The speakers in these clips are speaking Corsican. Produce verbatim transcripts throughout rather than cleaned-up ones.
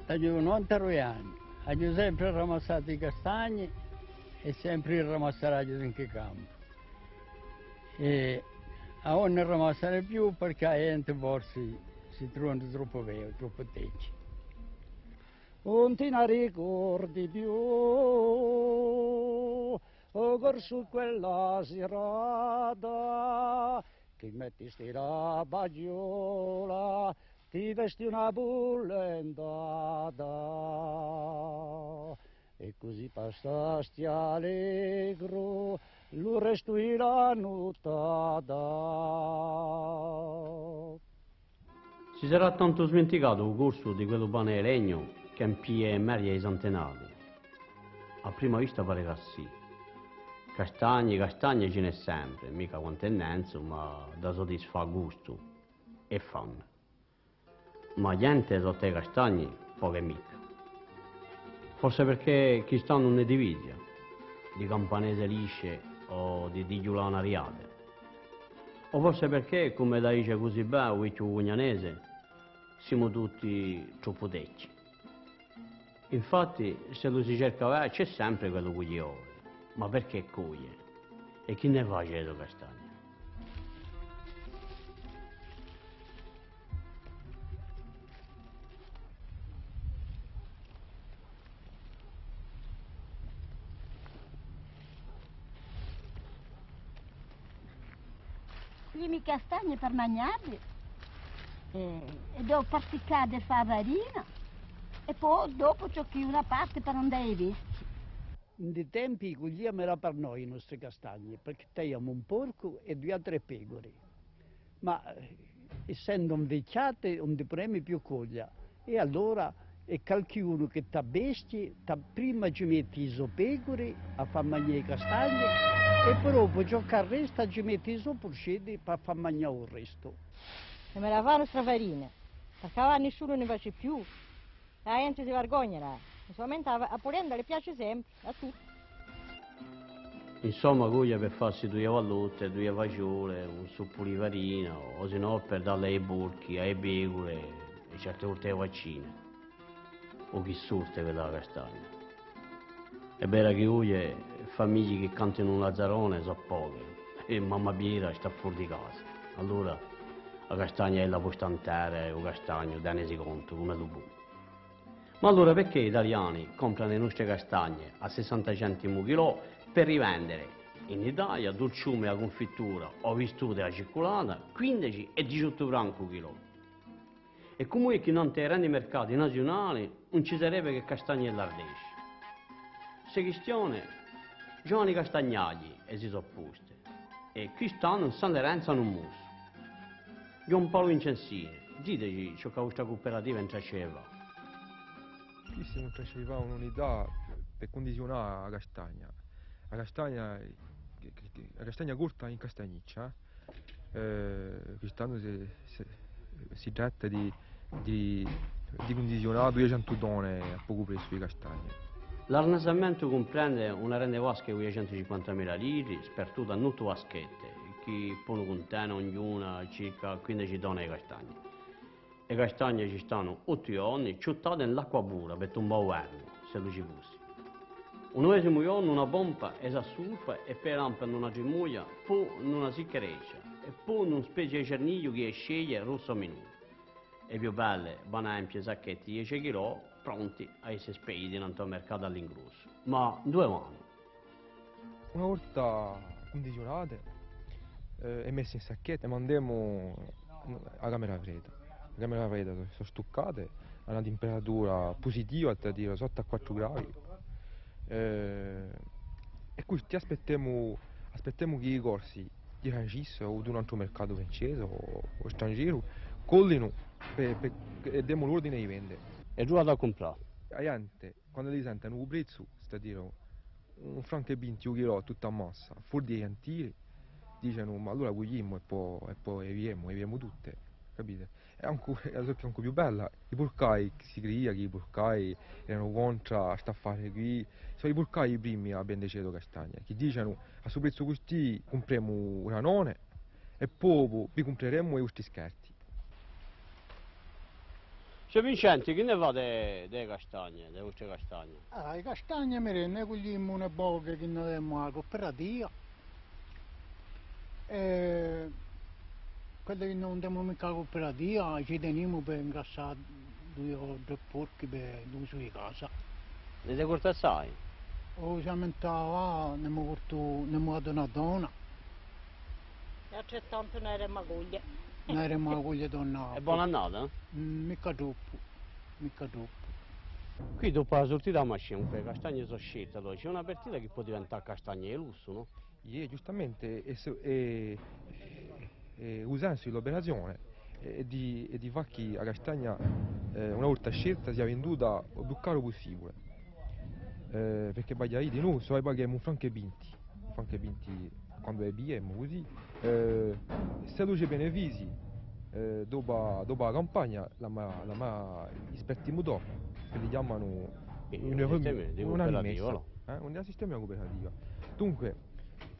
Aghju novantadui anni, aghju sempre ramassatu i castagni è sempre i ramassaraghju in chì campu. È avà ùn ne ramassanu più perchè a ghjente forse si truvanu troppu ve-, troppu techji. Ùn ti ne ricordi più, o corsu, quella sirata, chì mettisti a paghjola, ti festi una bullentata, è cusì passasti allegru lu restu di la nuttata. Si sarà tantu smenticatu u gustu di quellu pane di legnu chì impie e merie di i so antenati? À prima vista pare chì sì. Castagni, castagni ci n'hè sempre, micca quant'è innanzu, ma da sudisfà gustu è fame. Ma ghjente sottu à i castagni, pocu è micca. Forse perchè quist'annu ùn hè divizia, di campanese lisce o di, di ghjulane ariate. O forse perchè, cum'ella dice cusì bè u vechju cugnanese, simu tutti troppu techji. Infatti, s'ellu si cerca bè, ci hè sempre quellu chì ghjova. Ma perchè coglie? È chì ne face di e so castagne? Prima i castagni per magnà, eh, è dopu per siccà è fà a farina, è po dopu ci hè una parte per andà à i bestii. In i tempi cugliemu era per noi i nostri castagni, perchè t'aviamu un porcu è dui o trè pecuri. Ma, eh, essendu invechjati, ùn li pudemu più coglie. È allora, hè qualchidunu chì t'hà bestie, t'hà, prima ci metti i so pecuri à fà magnà i castagni, è po dopu ciò chì resta ci metti i so purceddi per fà magnà u restu. È mi la fà a nostra farina, perchè avà nisciunu ne face più. A ghjente si vargogna, là. Solamente a, a pulenda li piace sempre, à tutti. Insomma, coglie per fassi duie vallotte, duie fasgiole, un suppu di farina, o sinnò per dalle à i porchi, à e pecure, è certe volte à e vaccine. O chì sorte quella castagna. Hè vera chì oghje famiglie chì cantanu un lazzarone sò poche, è mamma Piera stà fora di casa. Allora a castagna ella pò stà in terra è u castagnu tenesi contu cum'ellu pò. Ma allora perchè i Taliani compranu e nostre castagne à sessanta centimi u chilò per rivendere in Italia dulciume à a cunfittura o vistute à a cicculata, quindeci è diciottu franchi u chilò? È cumu hè chì nant'à i grandi mercati naziunali ùn ci sarebbe chè castagne è lardesce? Ste quistione Ghjuvanni Castagnaghji e si sò poste, è quist'annu in San Lerenzu anu mussu. Ghjuvan Paulu Vincensini, diteci ciò chì a vostra cuuperativa hè in traccia di fà. Quì simu in traccia di fà un'unità per cundiziunà a castagna. A castagna, a castagna corta in castagniccia, eh. Eh, quist'annu si, si, si tratta di, di, di cundiziunà duiecentu tonne à pocu pressu di castagne. L'arnesamentu cumprende una grande vasca di duiecentu cinquantamila litri, spartuta in ottu vaschette, chì ponu cuntene ognuna circa quindeci tonne di castagne. E castagne ci stanu ottu ghjorni, ciuttate in l'acqua pura, per tumbà u vermu, s'ellu ci fussi. U nuvesimu ghjornu una pompa e s'assurpa è pè lampa in una trimuglia, po in una sicchereccia, è po in una spezia di cernigliu chì e sceglie, rossu o minutu. E più belle vanu à empie sacchetti di dece chilò, pronti à esse spediti nant'à u mercatu à l'ingrossu. Ma induve vanu? Una volta cundiziunate, eh, è messe in sacchetti, e mandemu à a camera fredda. A camera fredda sò, sò stuccate à una temperatura pusitiva, vale à dì sottu à quattru gradi. Eh, è cusì aspettemu, aspettemu chì i Corsi di Francia o d'un antru mercatu francese o, o strangeru collinu per, per, è demu l'ordine di vende. È duv'anu à cumprà? A ghjente, quandu li sentenu u prezzu, vale à dì un francu è vinti u chilò tuttu à massa, fora di i cantini, dicenu: "Ma allora cugliemu è po, è po e pigliemu, e pigliemu tutte", capite? È ancu, è a cosa ancu più bella, i purcai, si cridia chì i purcai eranu contr'à st'affare quì, sò i purcai i primi à vende cetu castagne, chì dicenu: "À stu prezzu custì cumpremu u granone è po vi cumpreremu i vostri scarti." Zè Vincenti, chì ne fate di, di e castagne, di e vostre castagne? Ah, e castagne, mi rende, cugliemu une poche chì ne avemu à a cuuperativa. È quelle chì ùn avemu micca a cuuperativa, ci tenimu per ingrassà dui o trè porchi per l'usu di casa. Ne date assai? O simu in tavola, n'emu portu, n'emu datu una tona. È altrettantu n'avemu à coglie. N'avemu à coglie tona. È bona annata? Mm, micca troppu, micca troppu. Quì, dopu a surtita à a machine, dunque, e castagne sò scelte, allora, ci hè una partita chì pò diventà castagne di lussu, nò? Iè, ghjustamente, hè, hè, hè u sensu di l'operazione, hè, hè di, hè di fà chì a castagna, eh, una volta scelta, sia venduta u più caru pussibule. Eh, perchè, vogliu dì, noi, sò, paghimu un francu è vinti, un francu è vinti quandu a pigliemu, cusì. Eh, s'ellu ci hè benefici, eh, dopu, dopu a campagna, l'emu, l'emu, i spartimu dopu, chì li chjamanu, eh, un sistema di cuuperativa, una rimessa, nò? Eh, un sistema di cuuperativa. Dunque,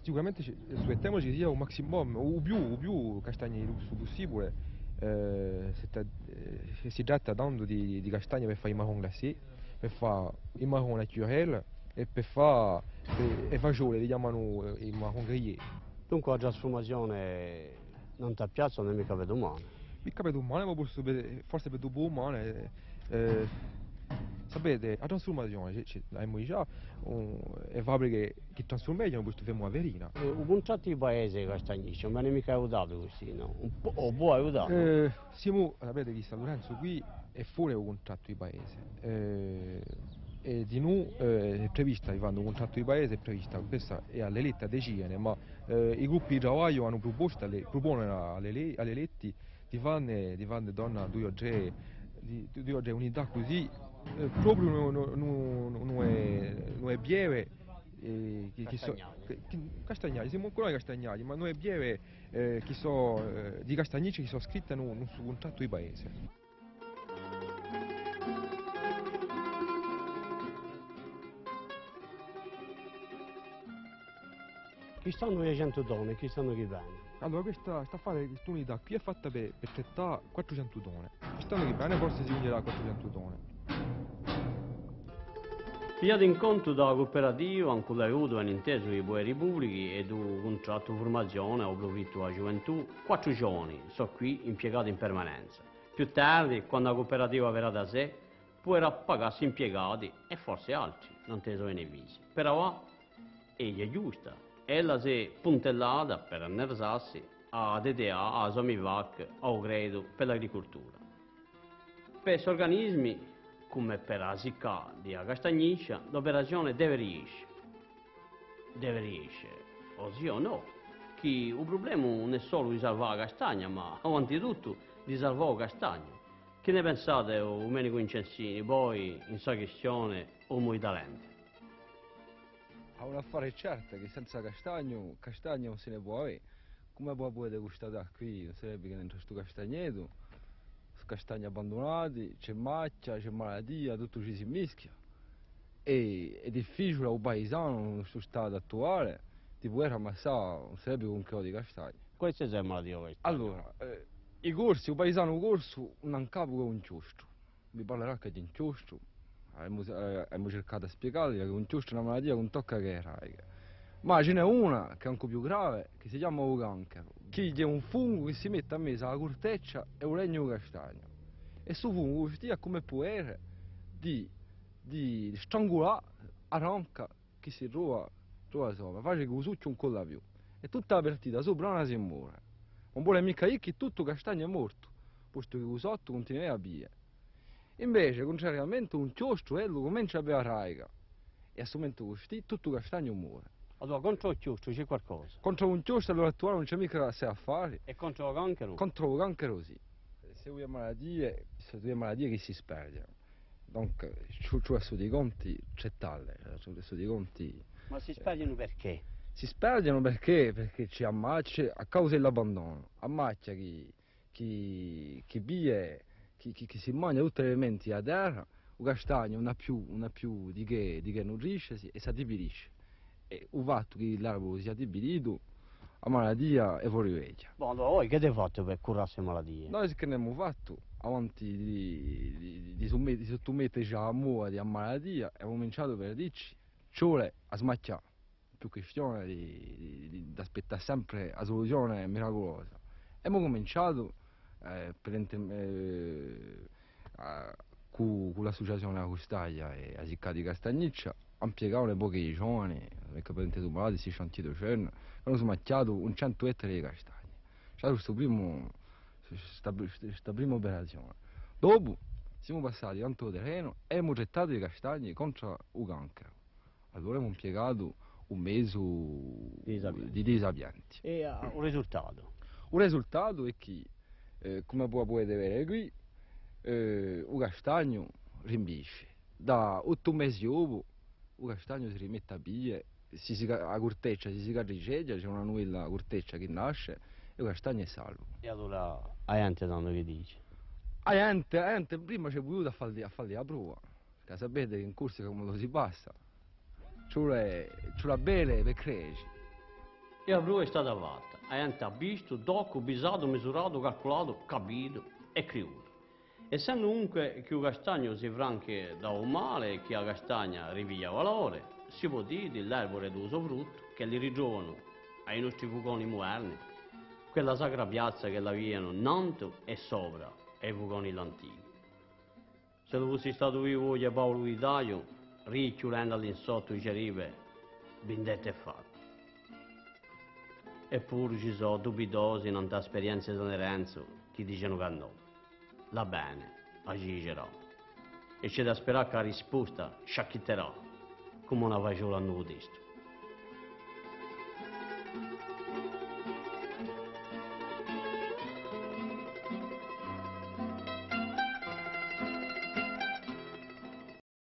sicuramente ci, sfruttimu ci sia u maximum, u più, u più castagne di lussu pussibule, eh, s'è, eh, si tratta tandu di, di castagne per fà i marrons glacés, per fà i marrons naturels è per fà, eh, e fasgiole, li chjamanu, eh, i marrons grillés. Dunque a trasfurmazione nant'à a piazza ùn hè micca per dumane. Micca per dumane, ma forse per, forse per dupudumane, eh, eh, sapete, a trasfurmazione, ci, ci, l'avemu digià, un, e fabbriche chì trasfurmeghjanu, postu fermu a farina. Eh, u cuntrattu di paese, castagniccia, ùn vene micca aiutatu cusì, nò? Un pò, o pò aiutà, nò? Eh, simu, sapete chì San Lurenzu quì hè fora u cuntrattu di paese. Eh, è dinù, eh, hè prevista, quandu u cuntrattu di paese hè prevista, questa hè à l'eletti à decidene, ma, eh, i gruppi di travagliu anu prupostu à l'e-, pruponenu à l'ele-, à l'eletti di fanne, di fanne dona dui o trè, di, di, dui o trè unità cusì, eh, propiu no, no, no, no hè, no hè pieve, eh, chì, chì sò, castagnali. Chì, chì, castagnali, simu ancora castagnali, ma no hè pieve, eh, chì sò, eh, di castagnicce chì sò scritte in u, in u cuntrattu di paese. Quist'annu duiecentu tone, quist'annu chì vene? Allora, questa, st'affare, quest'unità quì hè fatta per, per trattà quattrucentu tone. Quist'annu chì vene forse si cuglierà quattrucentu tone. Pigliatu in contu da a cuuperativa, cù l'aiutu, ben intesu, di i puteri publichi è di u cuntrattu furmazione à u prufittu di a ghjuventù, quattru ghjovani sò quì impiegati in permanenza. Più tardi, quandu a cuuperativa verrà da sè, puderà pagà sti impiegati è forse altri, nant'à i so benefici. Per avà, ella hè ghjusta, ella s'hè puntellata per annersassi à a D D A, à a Somivac, à u Cretu per l'agricultura. Per st'organismi, cum'è per a SICA di a castagniccia, l'operazione deve riesce. Deve riesce, o sì o nò, chì u prublema ùn hè solu di salvà a castagna, ma, avanti tuttu, di salvà u castagnu. Chì ne pensate, o Dumenicu Vincensini, voi in sta quistione, omu di talentu? Hà un affare certu, chì senza castagnu, castagnu ùn si ne pò avè. Cum'è vo pudete custatà quì, ùn sarebbe chè ind'è stu castagnetu, castagni abbandunati, ci hè machja, ci hè malatia, tuttu ci si mischia. È hè difficiule à u paisanu, in stu statu attuale, di pudè ammassà, ùn sarebbe chè un chilò di castagni. Quale hè sta malatia questa? Allora, eh, i Corsi, u paisanu corsu ùn hà in capu chè un chjostru. Vi parlerà ancu di inchjostru. Avemu, eh, avemu circatu à spiegalli chì l'inchjostru hè una malatia chì ùn tocca chè e radiche. Ma ci n'hè una chì hè ancu più grave, chì si chjama u cancheru, chì hè un fungu chì si mette à mezu à a curteccia è u legnu di u castagnu. È stu fungu custì hà cum'è pudere di, di strangulà a ranca chì si trova, trova sopra, face chì u suchju ùn colla più. È tutta a partita suprana si more. Ùn vole micca dì chì tuttu u castagnu hè mortu, postu chì u sottu cuntinua à vivere. Invece, cuntrariamente, un chjostru, ellu, cumencia à avè a radica. È à stu mumentu custì, tuttu u castagnu more. Allora, contr'à u chjostru ci hè qualcosa? Contr'à un chjostru, à l'ora attuale, ùn ci hè micca assai affari. È contr'à u cancheru? Contr'à u cancheru, sì. Sò duie malatie, sò duie malatie chì si sparghjenu. Donc, ci, ci hè stu di conti, ci hè tale, ci hè stu di conti. Ma si sparghjenu perchè? Si sparghjenu perchè, perchè ci hè a machja, à causa di l'abbandonu. A machja chì chì, chì piglia, chì, chì, chì si magna tutti l'elementi di a terra, u castagnu ùn hà più, ùn hà più di chè, di chè nutriscesi è s'addivilisce. È u fattu chì l'arburu sia addivilittu, a malatia hè fora di vechja. Bon, allora, voi chì avete fattu per curà ste malatie? Noi chì n'emu fattu, avanti di, di, di, di summet-, di suttumetteci à a moda di a malatia, emu cuminciatu per dicci, ci vole à smachjà, più quistione di, di, di, d'aspettà sempre a suluzione miraculosa. Emu cuminciatu, eh, per inter-, eh, à, cù, cù l'associazione A Custaglia è a Siccà di Castagniccia, anu impiegatu un pocu di giovani, perchè per intesu parlà di sti chantiers d'Auchan, chì anu smachjatu un centu ettari di castagne. Ci hè statu stu primu, sta, sta, sta prima operazione. Dopu simu passati in u terrenu è emu gettatu i castagni contr'à u cancaru. Allora emu impiegatu un mesu di, di sapienti. È, eh, u risultatu? U risultatu hè chì, eh, cum'è vo pudete vede quì, eh, u castagnu rimbisce. Da ottu mesi dopu, u castagnu si rimette à vede, si, si ca-, a curteccia si cicatrizeghja, ci hè una nuvella curteccia chì nasce, è u castagnu hè salvu. È allora a ghjente tandu chì dice? A ghjente, a ghjente prima ci hè vulutu à falli, à falli a prova. Chì sapete chì in Corsica cum'ellu si passa. Ci vole, ci vole à vede per crede. È a prova hè stata fatta. A ghjente hà vistu, toccu, pisatu, misuratu, calculatu, capitu è cridutu. Essendu dunque chì u castagnu si franca da u male è chì a castagna ripiglia valore, si pò dì, l'arbure di u so fruttu, chì li ritrovanu à i nostri fuconi muderni, quella sacra piazza ch'elli avianu nantu è sopra à i fuconi di l'anticu. S'ellu fussi statu vivu oghje Paulu di Tagliu, richjulendu à l'insottu, dicerebbe: vindetta hè fatta. Eppuru ci sò dubitosi nant'à a sperienza di San Lorenzu chì dicenu chì nò, l'avvene a ci dicerà. È ci hè da sperà chì a risposta sciacchitterà cum'è una fasgiola à novu testu.